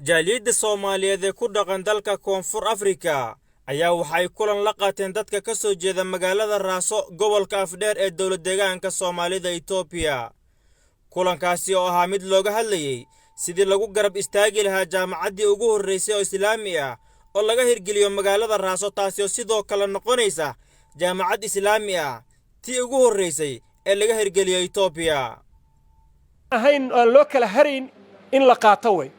Jaaliyadda Soomaaliyeed ee ku dhaqan dalka Koonfur Afrika ayaa waxay kulan la qaateen dadka ka soo jeeda magaalada Raaso, gobolka Afdheer ee dowlad deegaanka Soomaalida Itoobiya. Kulankaasi oo ahaa mid looga hadlayey sidii lagu garab istaagi lahaa jaamacaddii ugu horraysay oo islaami ah oo laga hirgeliyo magaalada Raaso, taasi oo sidoo kale noqonaysa jaamacad islaami ah tii ugu horraysay ee laga hirgeliyo Itoobiya. Ahayn aan loo kala harayn in la qaato way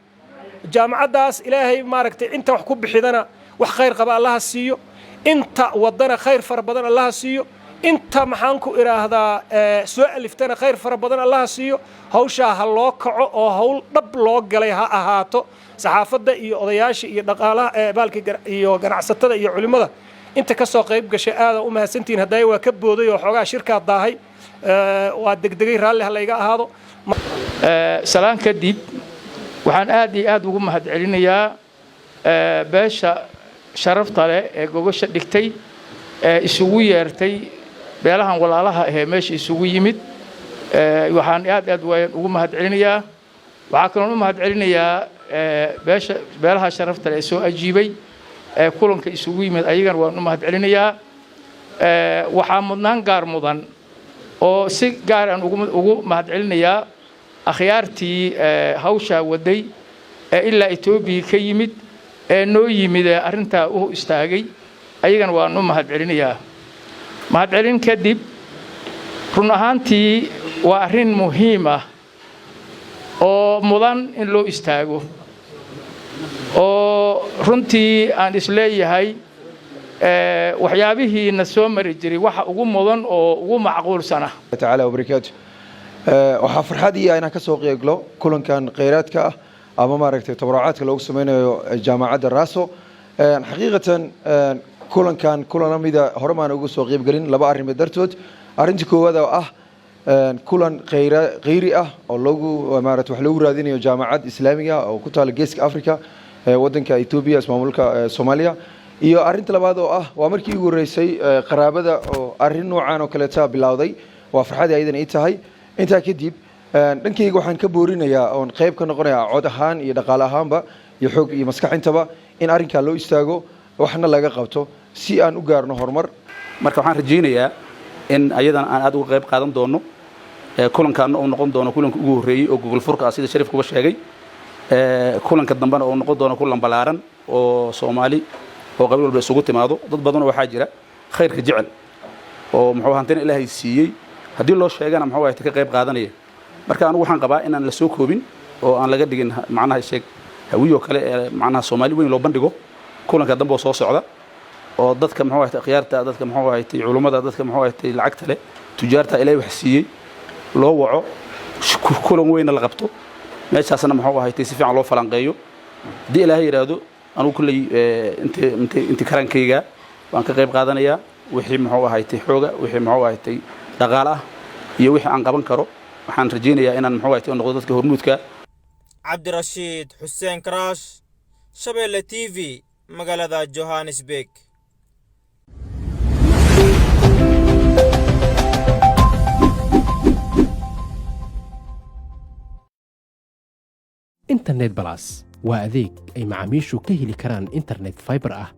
jaamacaddaas. Ilaahay maaragtay inta wax ku bixidana wax khayr qaba Allaha siiyo, inta waddana khayr fara badan Allaha siiyo, inta maxaan ku idhaahdaa soo aliftana khayr fara badan Allaha siiyo. Hawshaa ha loo kaco oo hawl dhab loo galay ha ahaato. Saxaafadda iyo odayaasha iyo dhaqaalaha baalka iyo ganacsatada iyo culimmada inta ka soo qayb gashay aada u mahadsantihiin. Haddaya waa ka booday oo xoogaa shirkaa daahay, waa degdegay, raalli ha layga ahaado. Salaan kadib, waxaan aad iyo aad ugu mahadcelinayaa beesha sharafta leh ee gogosha dhigtay ee isugu yeertay beelahan walaalaha ahee meesha isugu yimid. Waxaan aad aad ugu mahadcelinayaa. Waxaa kaloon u mahadcelinayaa beesha beelaha sharafta leh ee soo ajiibay ee kulanka isugu yimid, ayagana waan u mahadcelinayaa. Waxaa mudnaan gaar mudan oo si gaar aan ugu mahadcelinayaa akhyaartii hawshaa waday ee ilaa Etoobiya ka yimid ee noo yimid ee arrintaa u istaagay, ayagana waan u mahadcelinayaa. Mahadcelin kadib, run ahaantii waa arrin muhiim ah oo mudan in loo istaago, oo runtii aan isleeyahay waxyaabihiina soo mari jiray waxa ugu mudan oo ugu macquulsana. Tacaala wabarakaatu. Waxaa farxad iyo inaan ka soo qeyglo kulankan kheyraadka ah ama maaragtay tabarucaadka loogu sameynayo jaamacadda Raaso. Xaqiiqatan kulankan kulan la mida hore maan uga soo qeybgelin laba arrimood dartood. Arrinta koowaad oo ah kulan kheyra kheyri ah oo loogu maarata wax loogu raadinayo jaamacad islaamiga oo ku taala Geeska Africa, waddanka Etoobiya, ismaamulka Soomaaliya, iyo arrinta labaad oo ah waa markii ugu horreysay qaraabada oo arrin noocan oo kaleeta bilowday. Waa farxadii ayadan ii tahay. Intaa kadib, dhankayga waxaan ka boorinayaa oon qayb ka noqonayaa cod ahaan iyo dhaqaale ahaanba iyo xoog iyo maskax intaba in arrinkaa loo istaago, waxna laga qabto si aan u gaarno horumar. Marka waxaan rajaynayaa in ayadan aan aad uga qayb qaadan doono, kulankaana uu noqon doono kulanka ugu horreeyey oo gogol furka ah, sida Shariif kuba sheegay, kulanka dambena uu noqon doono kulan ballaaran oo Soomaali oo qabiil walba isugu timaado. Dad badanoo waxaa jira khayrka jecel oo muxuu hantina Ilaahay siiyey, haddii loo sheegana muxuu ahay ka qayb qaadanaya. Marka anigu waxaan qabaa inaan la soo koobin oo aan laga dhigin macnaha sheeg Hawiyoo kale ee macnaha Soomaali weyn loo bandhigo kulanka dambe oo soo socda, oo dadka muxuu ahay akhyaarta, dadka muxuu ahay culummada, dadka muxuu ahay lacagta leh, tujaarta Ilaahay wax siiyey loo waco, kulan weynna la qabto, meeshaasna muxuu ahay si fiican loo falanqeeyo. Haddii Ilaahay yidhaahdo, anugu kulley inti karaankayga waan ka qayb qaadanayaa, wixii muxuu ahay xooga, wixii muxuu ahay dhaqaale ah iyo wixii aan qaban karo. Waxaan rajaynayaa inaan muxuu ahay noqdo dadka hormuudka. Cabdirashiid Xuseen Karaash, Shabeelle TV, magaalada Johannesburg. Internet Balas waa adeeg ay macaamiishu ka heli karaan internet fiber ah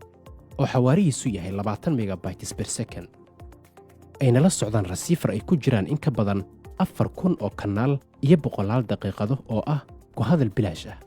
oo xawaarihiisu yahay 20 megabytes per second, ayna la socdaan receiver ay ku jiraan in ka badan 4,000 oo kanaal iyo boqolaal daqiiqado oo ah ku hadal bilaash ah.